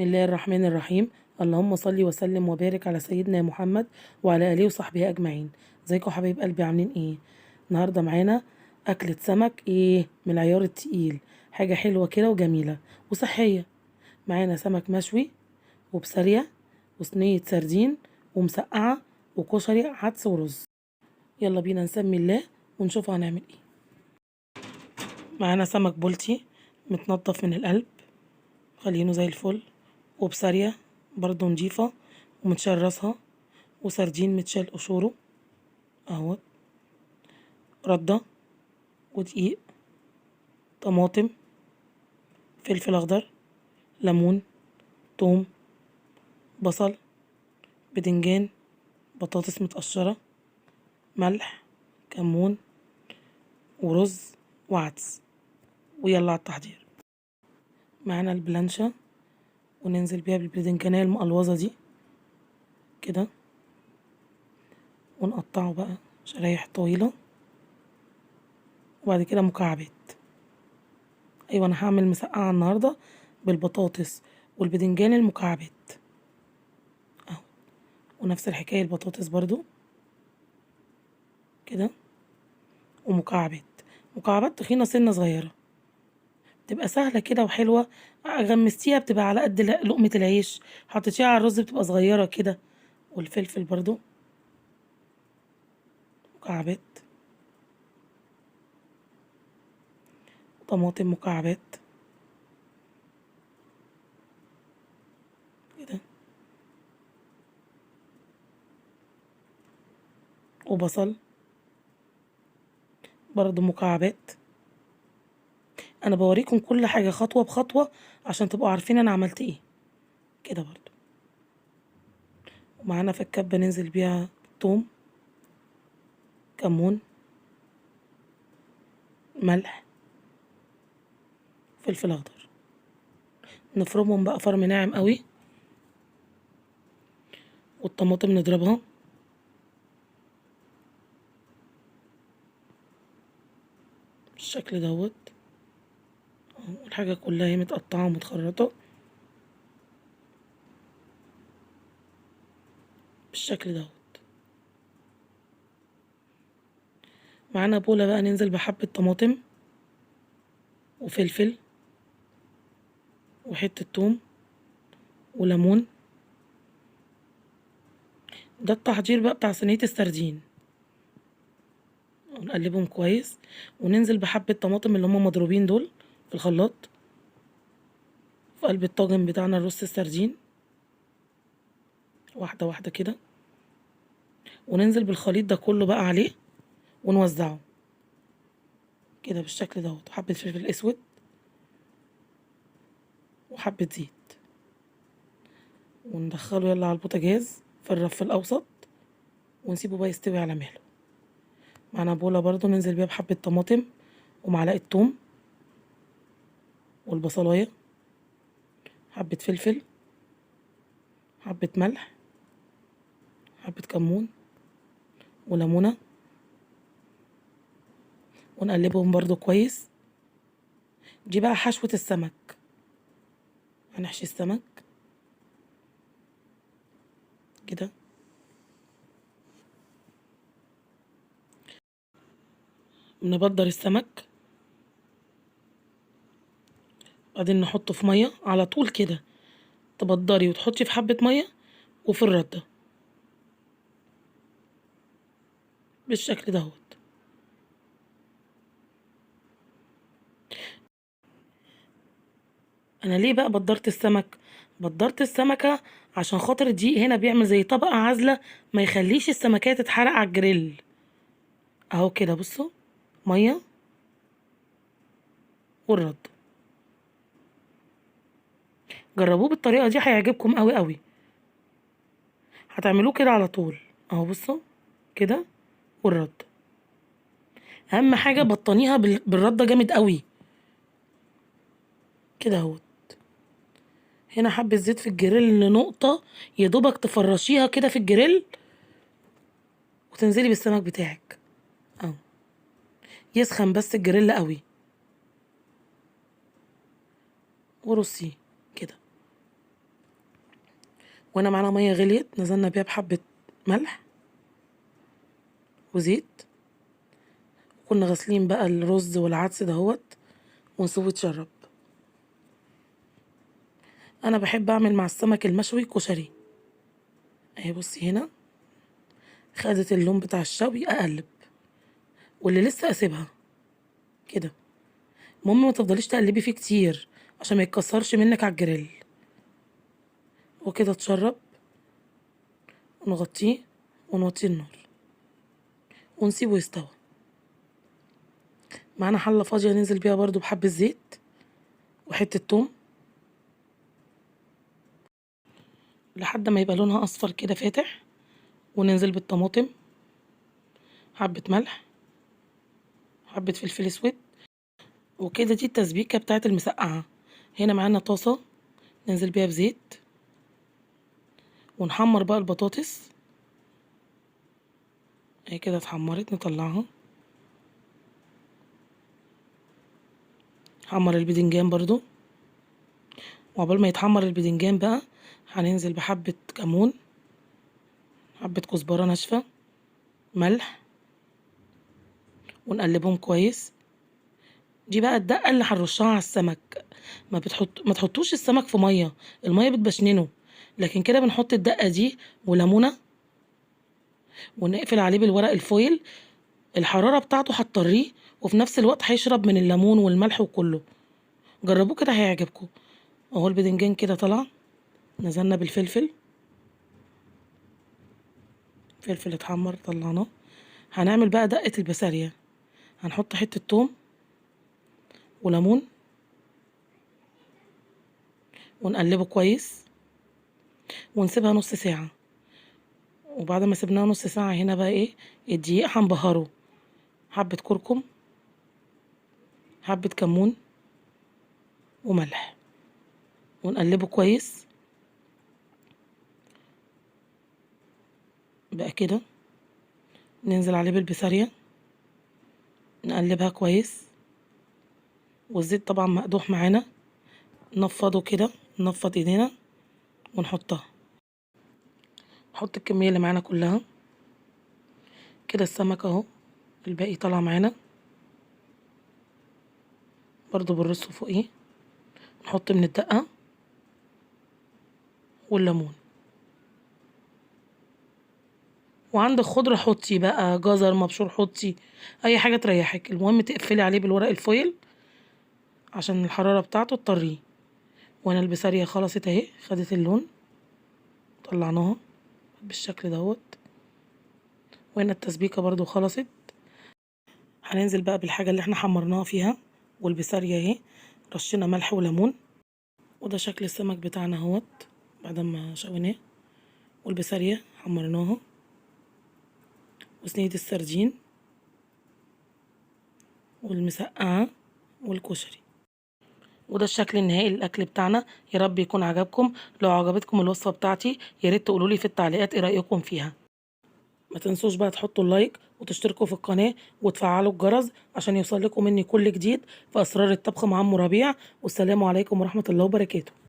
بسم الله الرحمن الرحيم. اللهم صل وسلم وبارك على سيدنا محمد وعلى آله وصحبه أجمعين. ازيكم حبايب قلبي، عاملين ايه؟ النهارده معانا أكلة سمك ايه من العيار التقيل، حاجة حلوة كده وجميلة وصحية. معانا سمك مشوي وبسارية وصينية سردين ومسقعة وكشري عدس ورز. يلا بينا نسمي الله ونشوف هنعمل ايه. معانا سمك بولتي متنضف من القلب، خلينه زي الفل، وبسارية برضو نضيفة ومتشال راسها، وسردين متشال قشوره اهوت، ردة ودقيق، طماطم، فلفل اخضر، ليمون، توم، بصل، بدنجان، بطاطس متقشرة، ملح، كمون، ورز وعدس. ويلا على التحضير. معانا البلانشا وننزل بيها بالبدنجانية المقلوظة دي كده، ونقطعه بقى شرايح طويلة وبعد كده مكعبات. ايوه انا هعمل مسقعة النهاردة بالبطاطس والبدنجان المكعبات اهو. ونفس الحكاية البطاطس برضو كده ومكعبات، مكعبات تخينة سنة صغيرة، بتبقى سهلة كده وحلوة. غمستيها بتبقى على قد لقمة العيش، حطيتيها على الرز بتبقى صغيرة كده. والفلفل برضو مكعبات، طماطم مكعبات كده، وبصل برضو مكعبات. انا بوريكم كل حاجة خطوة بخطوة عشان تبقوا عارفين انا عملت ايه كده برضو. ومعانا في الكبة ننزل بيها توم، كمون، ملح، فلفل اخضر. نفرمهم بقى فرم ناعم قوي، والطماطم نضربها. بالشكل دوت. والحاجة كلها هي متقطعة ومتخرطة بالشكل دوت. معانا بولة بقى ننزل بحبة طماطم وفلفل وحتة توم وليمون. ده التحضير بقى بتاع صينية السردين. ونقلبهم كويس وننزل بحبة طماطم اللي هما مضروبين دول في الخلاط في قلب الطاجن بتاعنا الرز السردين، واحدة واحدة كده. وننزل بالخليط ده كله بقى عليه ونوزعه كده بالشكل دوت. وحبة فلفل اسود وحبة زيت، وندخله يلا على البوتاجاز في الرف الاوسط ونسيبه بقى يستوي على مهله. معانا بولة برضو ننزل بيها بحبة طماطم ومعلقة توم والبصلاية، حبة فلفل، حبة ملح، حبة كمون وليمونة، ونقلبهم برضو كويس. دي بقى حشوة السمك، هنحشي السمك كده. نبدر السمك بعدين نحطه في مية على طول كده، تبدري وتحطي في حبة مية وفي الردة بالشكل دهوت. انا ليه بقى بدرت السمك؟ بدرت السمكة عشان خاطر الدقيق هنا بيعمل زي طبقة عازلة ما يخليش السمكية تتحرق على الجريل اهو كده. بصوا، مية والرد. جربوه بالطريقة دي هيعجبكم قوي قوي، هتعملوه كده على طول اهو. بصوا كده والرد. اهم حاجة بطنيها بالردة جامد قوي كده اهوت. هنا حبة زيت في الجريل لنقطة، يا دوبك تفرشيها كده في الجريل وتنزلي بالسمك بتاعك اهو. يسخن بس الجريل قوي ورصيه كده. وهنا معانا مية غليت، نزلنا بيها بحبه ملح وزيت. كنا غاسلين بقى الرز والعدس دهوت، ونسيبه يتشرب. انا بحب اعمل مع السمك المشوي كشري. اهي بصي هنا خدت اللون بتاع الشوي، اقلب واللي لسه اسيبها كده. المهم ما تفضليش تقلبي فيه كتير عشان ما يتكسرش منك على الجريل. وكده اتشرب، ونغطيه ونوطي النار ونسيبه يستوي. معانا حله فاضية ننزل بيها برضو بحبه زيت وحتة توم لحد ما يبقى لونها اصفر كده فاتح، وننزل بالطماطم، حبه ملح، حبه فلفل اسود. وكده دي التسبيكه بتاعت المسقعه. هنا معانا طاسه ننزل بيها بزيت ونحمر بقى البطاطس. اهي كده اتحمرت، نطلعها. حمر البدنجان برضو، وعقبال ما يتحمر البدنجان بقى هننزل بحبة كمون، حبة كزبرة ناشفة، ملح، ونقلبهم كويس. دي بقى الدقة اللي هنرشها على السمك. ما تحطوش السمك في مية، المية بتبشننه، لكن كده بنحط الدقة دي وليمونة ونقفل عليه بالورق الفويل. الحرارة بتاعته هتطريه، وفي نفس الوقت هيشرب من الليمون والملح وكله. جربوه كده هيعجبكم. اهو البدنجان كده طلع، نزلنا بالفلفل، فلفل اتحمر طلعناه. هنعمل بقى دقة البسارية. هنحط حتة توم وليمون ونقلبه كويس ونسيبها نص ساعة. وبعد ما سيبناها نص ساعة هنا بقى ايه الدقيق هنبهره، حبة كركم، حبة كمون وملح، ونقلبه كويس بقى كده. ننزل عليه بالبسارية نقلبها كويس، والزيت طبعا مقدوح معانا، نفضه كده، نفض ايدينا ونحطها. نحط الكمية اللي معانا كلها كده. السمك اهو الباقي طلع معانا برضو، بنرصه فوقيه. نحط من الدقة والليمون، وعندك خضرة حطي بقى، جزر مبشور حطي، اي حاجة تريحك. المهم تقفلي عليه بالورق الفويل عشان الحرارة بتاعته تطريه. وانا البسارية خلصت اهي، خدت اللون، طلعناها بالشكل دوت. وهنا التسبيكة برضو خلصت. هننزل بقى بالحاجة اللي احنا حمرناها فيها والبسارية اهي، رشينا ملح وليمون. وده شكل السمك بتاعنا اهوت بعد ما شويناه، والبسارية حمرناها، وصينية السردين والمسقعة والكشري. وده الشكل النهائي للأكل بتاعنا. يا رب يكون عجبكم. لو عجبتكم الوصفة بتاعتي يا ريت تقولولي في التعليقات ايه رأيكم فيها. ما تنسوش بقى تحطوا اللايك وتشتركوا في القناة وتفعلوا الجرس عشان يوصل لكم مني كل جديد في أسرار الطبخ مع عمو ربيع. والسلام عليكم ورحمة الله وبركاته.